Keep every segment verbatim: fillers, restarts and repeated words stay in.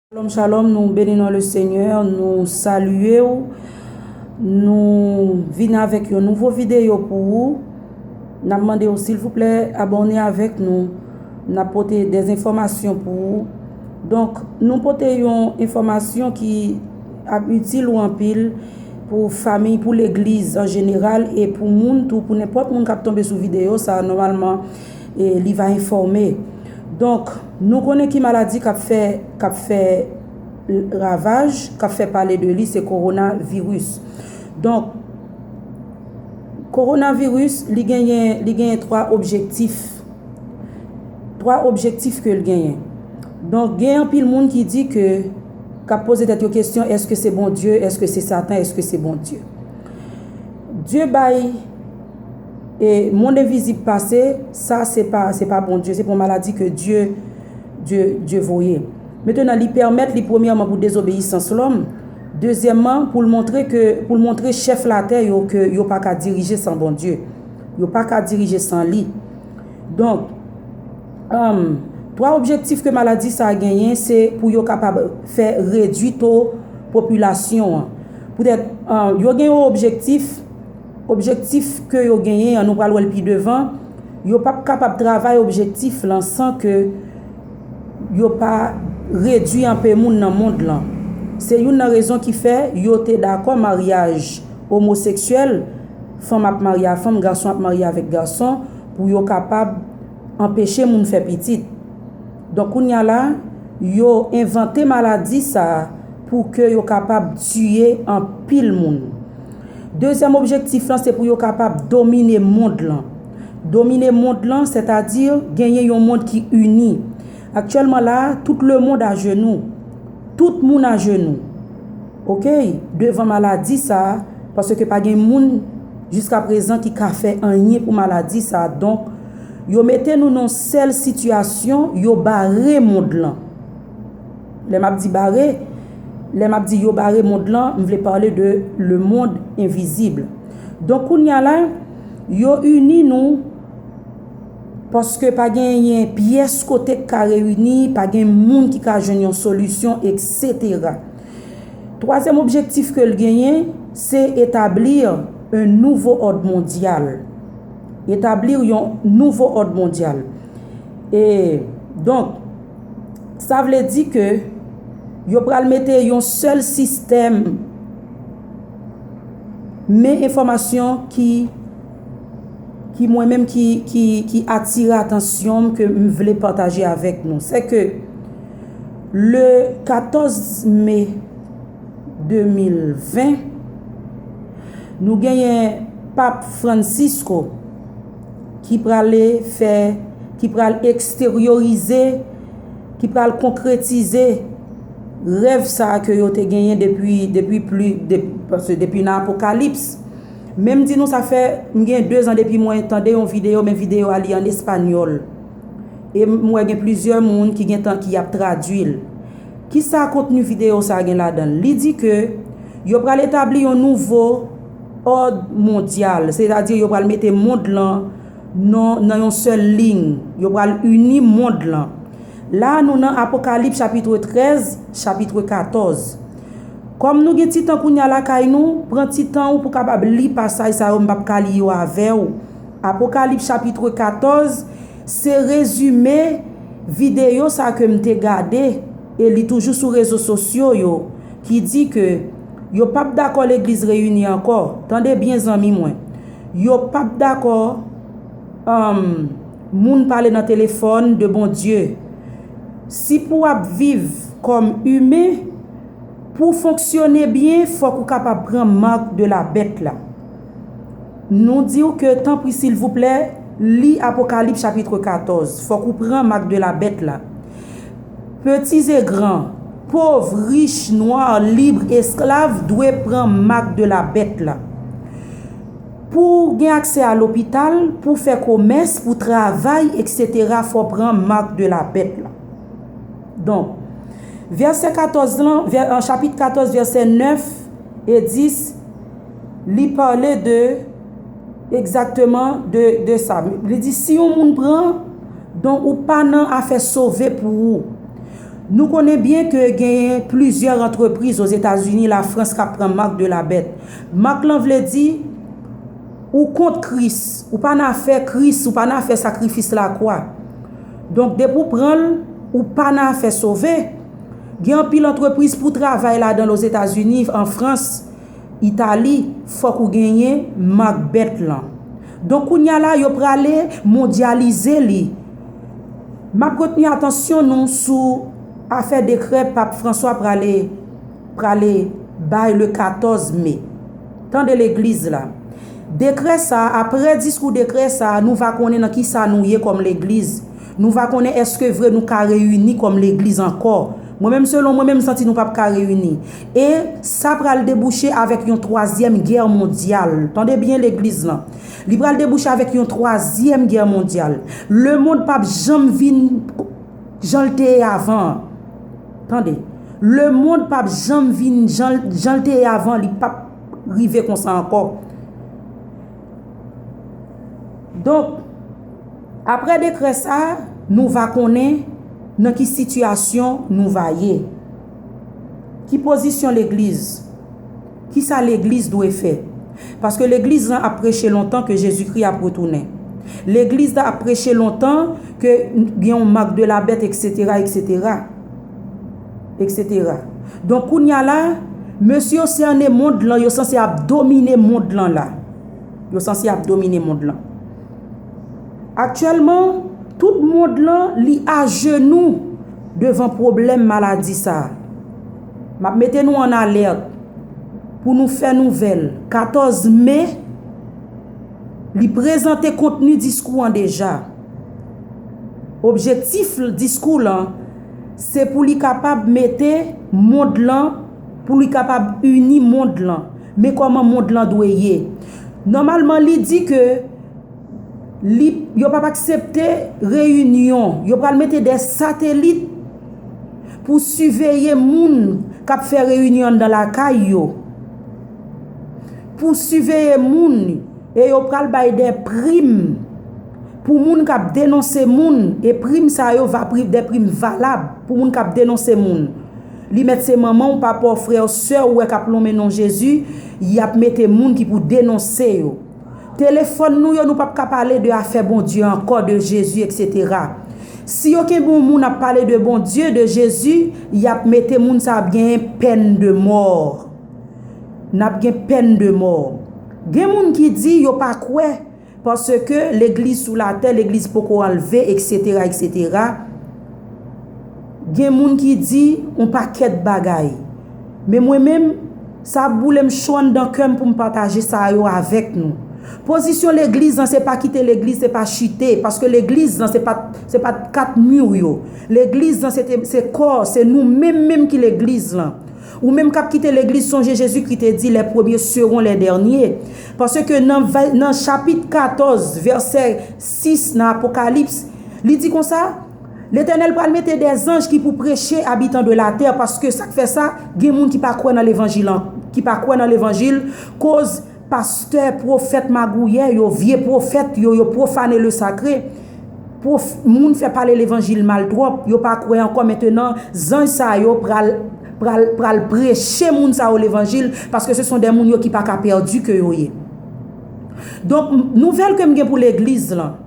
Shalom, shalom, nou beni nan le Senyè, nou salye w, nou vin avèk yon nouvo videyo pou ou. N ap mande w, silvouplè, abòne avèk nou. N ap pote de enfòmasyon pou ou. Donk, nou pote yon enfòmasyon ki ap itil ou anpil pou fanmi, pou legliz an jeneral e pou moun tou, pou nenpòt moun k ap tonbe sou videyo sa, nòmalman, e li va enfòme. Donk, nou konnen ki maladi k ap fè, k ap fè ravaj, k ap fè pale de li, se kowonaviris. Donk, kowonaviris, li genyen, li genyen twa objektif. Twa objektif ke l genyen. Donk, gen anpil moun ki di ke, k ap poze tèt yo kesyon, èske se Bondye, èske se Satan, èske se Bondye? Dye bay e monn envizib pase, sa se pa, se pa Bondye, se pa yon maladi ke Dye, Dye, Dye voye. Mentenan, li pèmèt li premyèman pou dezobeyisans lòm, dezyèmman, pou l montre ke, pou l montre chèf latè yo ke yo pa ka dirije san Bondye. Yo pa ka dirije san li. Donk, um, twa objektif ke maladi sa a genyen, se pou yo kapab fè redui to popilasyon an. Poutèt, um, yo gen yon objektif, objektif ke yo genyen an, nou pral wè l pi devan, yo p ap kapab travay objektif lan san ke yo pa redui anpe moun nan mond lan. Se youn nan rezon ki fè yo te dakò maryaj omoseksyèl, fanm ap marye a fanm, gason ap marye avèk gason, pou yo kapab anpeche moun fè pitit. Donk, kounye a la, yo envante maladi sa a pou ke yo kapab tiye anpil moun. Dezyèm objektif lan, se pou yo kapab domine mond lan. Domine mond lan, sètadi genyen yon mond ki ini. Aktyèlman la, tout lemonn ajenou. Tout moun ajenou. Oke, devan maladi sa a, paske pa gen moun jiska prezan ki ka fè anyen pou maladi sa a. Donk, yo mete nou nan sèl sitiyasyon, yo bare mond lan. Lè m ap di bare, lè m ap di yo bare mond lan, m vle pale de le monde invisible. Donk, kounye a la, yo ini nou paske pa genyen pyès kote k ka reyini, pa gen moun ki ka jwenn yon solisyon, etsetera. Twazyèm objektif ke l genyen, se etablir un nouveau ordre mondial. Etablir yon nouvo òd mondyal. E, donk, sa vle di ke yo pral mete yon sèl sistèm, men enfòmasyon ki, ki mwen menm ki, ki, ki atire atansyon m ke m vle pataje avèk nou. Se ke le katòz me de mil ven, nou genyen Pap Francisco ki prale fè, ki pral eksteryorize, ki pral konkretize rèv sa a ke yo te genyen depi, depi pli, de, paske depi nan Apokalips. Men m di nou sa fè, m gen de zan depi mwen tande yon videyo, men videyo a li an espanyòl. E m wè gen plizyè moun ki gentan ki ap tradui l. Kisa kontni videyo sa a gen ladan l? Li di ke yo pral etabli yon nouvo òd mondyal, sètadi yo pral mete mond lan nan, nan yon sèl liy, yo pral ini mond lan. La, nou nan Apokalips chapit trèz, chapit katòz. Kòm nou gen ti tan kounye a lakay nou, pran ti tan ou pou kapab li pasaj sa yo, m p ap ka li yo avè w. Apokalips chapit katòz, se rezime videyo sa ke m te gade, e li toujou sou rezo sosyo yo, ki di ke yo p ap dakò legliz reyini ankò. Tande byen, zanmi mwen. Yo p ap dakò, um, moun pale nan telefòn de Bondye. Si pou w ap viv kòm imen, pou w fonksyone byen, fòk ou kapab pran mark de la bèt la. Nou di w ke, tanpri, silvouplè, li Apokalips chapit katòz. Fòk ou pran mark de la bèt la. Petits et grands, pauvres, riches, noirs, libres, esclaves, dwe pran mark de la bèt la. Pou w gen aksè a lopital, pou w fè komès, pou w travay, etsetera, fò w pran mark de la bèt la. Donk, vèsè katòz lan, vè-, an chapit katòz, vèsè nèf e dis, li pale de, egzakteman de, de sa. Li di, si yon moun pran, donk ou pa nan afè sove pou ou. Nou konnen byen ke genyen plizyè antrepriz Ozetazini, Lafrans k ap pran mak de la bèt. Mak lan vle di, ou kont Kris, ou pa nan afè Kris, ou pa nan afè sakrifis lakwa. Donk, depi w pran l, ou pa nan afè sove. Gen anpil antrepriz pou travay ladan l Ozetazini, an Frans, Itali, fòk ou genyen mak bèt lan. Donk, kounye a la, yo prale mondyalize li. M ap retni atansyon nou sou afè dekrè Pap Franswa prale, prale bay le katòz me. Tande legliz la. Dekrè sa, apre diskou dekrè sa, nou va konnen nan ki sa nou ye kòm legliz. Nou va konnen èske vre nou ka reyini kòm legliz ankò. Mwen menm, selon mwen menm, m santi nou p ap ka reyini. E sa pral debouche avèk yon twazyèm gè mondyal. Tande byen legliz lan. Li pral debouche avèk yon twazyèm gè mondyal. Lemonn p ap janm vin jan l te ye avan an. Tande. Lemonn p ap janm vin jan, jan l te ye avan, li p ap rive konsa ankò. Donk, apre dekrè sa, nou va konnen nan ki sitiyasyon nou va ye. Ki pozisyon legliz? Kisa legliz dwe fè? Paske legliz lan ap preche lontan ke Jezikri ap retounen. Legliz la ap preche lontan ke gen yon mak de la bèt, etsetera, etsetera, etsetera. Donk, kounye a la, mesye yo sène mond lan, yo sanse ap domine mond lan la. Yo sanse ap domine mond lan. Aktyèlman, tout mond lan, li ajenou devan pwoblèm maladi sa a. M ap mete nou an alèt pou nou fè nouvèl. Katòz me, li prezante kontni diskou an deja. Objektif diskou lan, se pou li kapab mete mond lan, pou li kapab ini mond lan. Men kòman mond lan dwe ye. Nòmalman, li di ke li, yo p ap aksepte reyinyon. Yo pral mete de satelit pou siveye moun k ap fè reyinyon anndan lakay yo. Pou siveye moun, e yo pral bay de prim pou moun k ap denonse moun. E prim sa yo va pri, de prim valab pou moun k ap denonse moun. Li mèt se manman w, papa w, frè w, sè w, ou wè k ap lonmen non Jezi, y ap mete moun ki pou denonse yo. Telefòn nou yo, nou p ap ka pale de afè Bondye ankò, de Jezi, etsetera. Si yo kenbe yon moun ap pale de Bondye, de Jezi, y ap mete moun sa ap genyen pèn de mò. N ap gen pèn de mò. Gen moun ki di yo pa kwè, paske legliz sou latè, legliz poko anlve, etsetera, etsetera. Gen moun ki di yon pakèt bagay. Men mwen menm, sa ap boule m cho anndan kè m pou m pataje sa yo avèk nou. Pozisyon legliz lan, se pa kite legliz, se pa chite, paske legliz lan, se pa, se pa kat mi yo. Legliz lan, se te, se kò, se nou menm menm ki legliz lan. Ou menm k ap kite legliz, sonje Jezi ki te di, les premiers seront les derniers. Paske nan, nan chapit katòz, vèsè sis nan Apokalips, li di konsa, Letènèl pral mete de zanj ki pou preche abitan de la tè, paske sa k fè sa, gen moun ki pa kwè nan levanjil an, ki pa kwè nan levanjil, koz pastè, pwofèt magouyè yo, vye pwofèt yo, yo pwofane le sakre. Pwof, moun fè pale levanjil mal twòp, yo pa kwè ankò. Mentenan, zanj sa yo pral, pral, pral preche moun sa yo levanjil, paske se son de moun yo ki pa ka pèdi ke yo ye. Donk, nouvèl ke m gen pou legliz lan,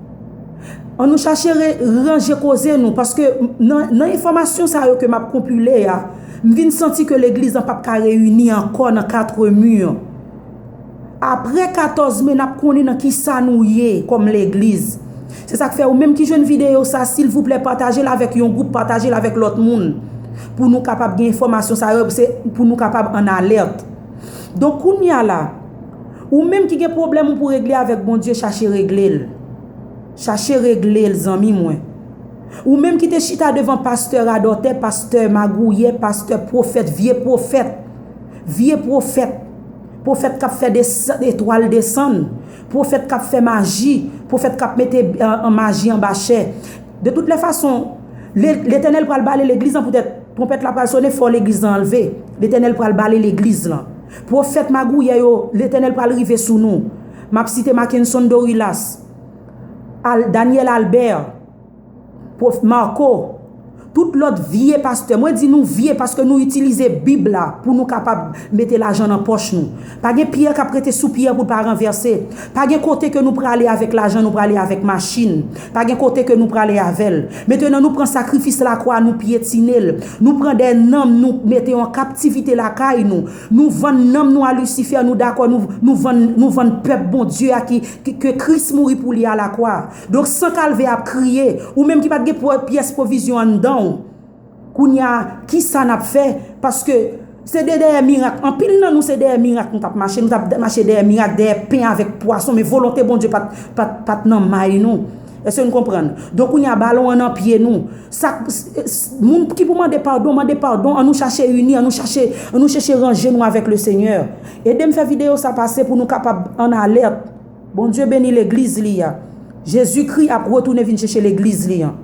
ann nou chache re, ranje koze nou, paske nan, nan enfòmasyon sa yo ke m ap konpile a, m vin santi ke legliz lan p ap ka reyini ankò nan kat mi. Apre katòz me, n ap konnen nan kisa nou ye kòm legliz. Se sa k fè ou menm ki jwenn videyo sa, silvouplè, pataje l avèk yon gwoup, pataje l avèk lòt moun. Pou nou kapab gen enfòmasyon sa yo, se pou nou kapab an alèt. Donk, kounye a la, ou menm ki gen pwoblèm ou pou regle avèk Bondye, chache regle l. Chache regle l, zanmi mwen. Ou menm ki te chita devan pastè radòtè, pastè magouyè, pastè pwofèt, vye pwofèt, vye pwofèt, pwofèt k ap fè des, etwal desann, pwofèt k ap fè maji, pwofèt k ap mete, euh, an maji anba chè. De tout lè fason, Le, Letènèl pral bale legliz lan poutèt twonpèt la pral sonnen, fò legliz lan anlve. Letènèl pral bale legliz lan. Pwofèt magouyè yo, Letènèl pral rive sou nou. M ap site Mackenson Dorilas, Al, Daniel Albert, Pwof, Marco, Tout lòt vye pastè, mwen di nou vye paske nou itilize Bib la pou nou kapab mete lajan nan pòch nou. Pa gen pyè k ap rete sou pyè pou l pa ranvèse. Pa gen kote ke nou prale avèk lajan, nou prale avèk machin. Pa gen kote ke nou prale avè l. Mentnan nou pran sakrifis lakwa, nou pyetine l. Nou pran de nanm, nou mete yo an kaptivite lakay nou. Nou vann nanm nou a Lisifè, nou dakò, nou, nou vann, nou vann pèp Bondye a ki, ki, ke Kris mouri pou li a lakwa. Donk, san kalve ap kriye. Ou menm ki pa t gen pwò-, pyès pwovizyon anndan w. Kounye a, ki sa n ap fè? Paske se de dèyè mirak. Anpil nan nou, se dèyè mirak nou t ap mache. Nou t ap mache dèyè mirak, dèyè pen avèk pwason. Men volonte Bondye pa t, pa t, pa t nan may nou. Èske nou konprann? Donk, kounye a, balon an nan pye nou. Sa, s- s- moun ki pou mande padon, mande padon. An nou chache ini, an nou chache, an nou chèche ranje nou avèk le Senyè. Ede m fè videyo sa pase pou nou kapab an alèt. Bondye beni legliz li a. Jezikri ap retounen vin chèche legliz li an.